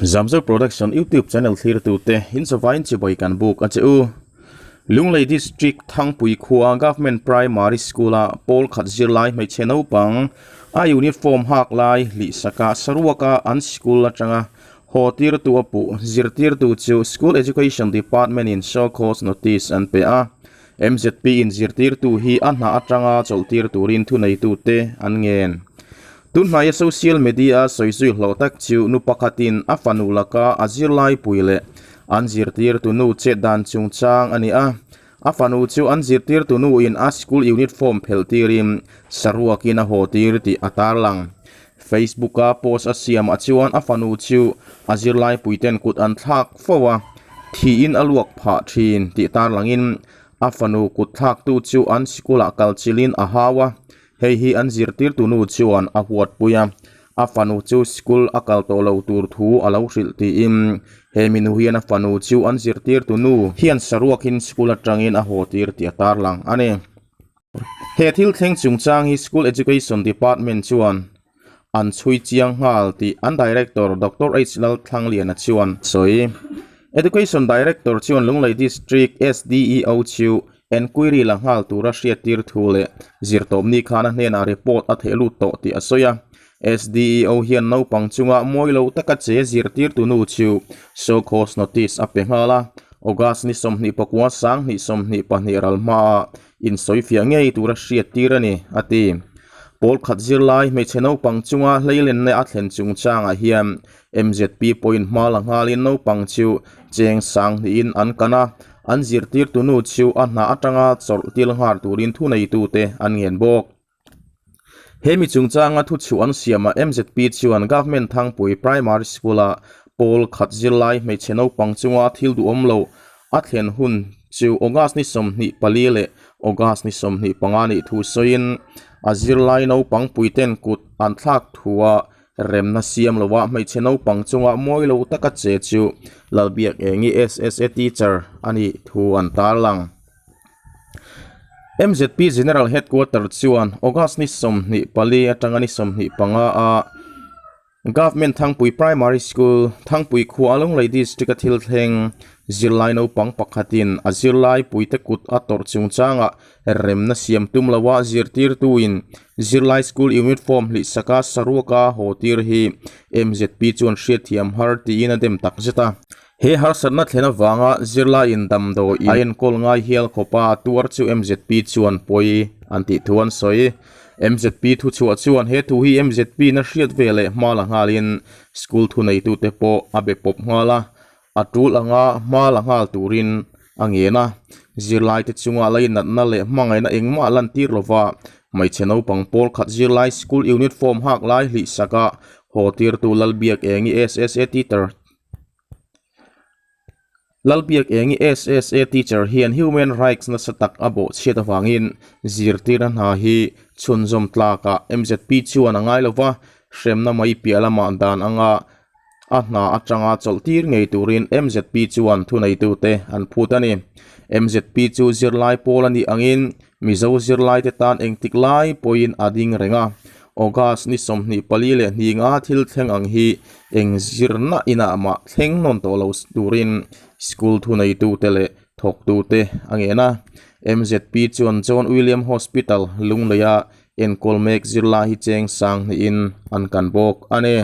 Zamzo Production YouTube channel thlirtute in chawvain chibai kan buk a che u. Lunglei District Thangpui khua Government Primary School-a pawl khat zirlai hmeichhe naupang a uniform hak lai hlihsaka saruaka an school atanga haw tirtu a puh zirtirtu chu School Education Department-in show cause notice an pe a. MZP in zirtirtu hi a hna atanga chawlhtir turin thuneitute an ngen. Tunhnaia social media a sawi zui hlawh tak chu nu pakhatin a fanu laka a zirlai pui leh an zirtirtu nu chet dan chungchang a ni a. A fanu chu an zirtirtu nu in a school uniform phelh tirin saruakin a haw tir tih a tarlang. Facebook a post a siamah chuan a fanu chu a zirlai puiten kut an thlak fo a, thiin a luak phah thin tih tarlangin a fanu kut thlaktu chu an sikul ah kal chilhin a hau a. Hei hi an zirtirtu nu chuan a huatpui a, a fanu chu school a kal tawh lo tur thu a lo hrilh tiin he minu hian a fanu chu an zirtirtu nu hian saruakin school atangin a haw tir tih a tarlang a ni. He thil thleng chungchang hi School Education Department chuan an chhui chiang nghal tih an Director Doctor H Lalthlangliana chuan sawi. Education Director chuan Lunglei District SDEO chu Enquiry la nghal tura hriattir thu leh zirtawpni khan a hnenah report a theh lut tawh tih a sawi a. SDEO hian naupang chunga mawi lo taka che zirtirtu nu chu show cause notice a pe nghal a. August ni 29 2022 ral hmaah insawifiah ngei tura hriattir a ni, a ti. Pawl khat zirlai hmeichhe naupang chunga hleilenna a thlen chungchangah hian MZP pawhin hma la nghalin naupang chu cheng sang hnihin an kan a, an zirtirtu nu chu a hna atanga chawlh til nghar turin thuneitute an ngen bawk. He mi chungchanga thuchhuah an siamah MZP chuan Government Thangpui Primary School-a pawl khat zirlai hmeichhe naupang chunga thil duhawm lo a thlen hun chu August ni 24 leh August ni 25 nih thu sawiin a zirlai naupang puiten kut an thlak thua Remna siam loah hmeichhe naupang chunga mawi lo taka che chu Lalbiakengi SSA teacher a nih thu an tarlang. MZP General Headquarter chuan August ni 24 atanga ni 25 a Government Thangpui Primary School, Thangpui khua Lunglei District a thil thleng zirlai naupang pakhatin a zirlai puite kut a tawrh chungchangah Remna siam tum loa zirtirtuin zirlai school uniform hlihsaka saruaka haw tir hi MZP chuan hriatthiam har tiin a dem tak zet a. He harsatna thlen avanga zirlaiin damdawi a enkawl ngai hial khawpa a tuar chu MZP chuan pawi an tih thu an sawi. MZP thuchhuah chuan he thu hi MZP na hriat ve leh hma la nghalin school thuneitute pawh a be pawp nghal a, A tul anga hma la nghal turin a ngen a, zirlaite chunga lainatna leh hmangaihna engmah lantir lova hmeichhe naupang pawl khat zirlai school uniform hak lai hlihsaka haw tirtu Lalbiakengi SSA teacher Lalbiakengi SSA teacher hian human rights nasa tak a bawhchhiat avangin zirtirna hna hi chhunzawm tlakah MZP chuan a ngai lova, hremna mai piah lamah dan anga A hna atanga chawlh tir ngei turin MZP chuan thuneitute an phut a ni. MZP chu zirlai pawl a nih angin Mizo zirlaite tan engtik lai pawhin a ding reng a. August ni 24 leh nga thil thleng ang hi eng zirna inah mah thleng nawn tawh lo turin school thuneitute leh thawktute a ngen a. MZP chuan John William Hospital Lungleia enkawl mek zirlai hi cheng sang hnihin an kan bawk a ni.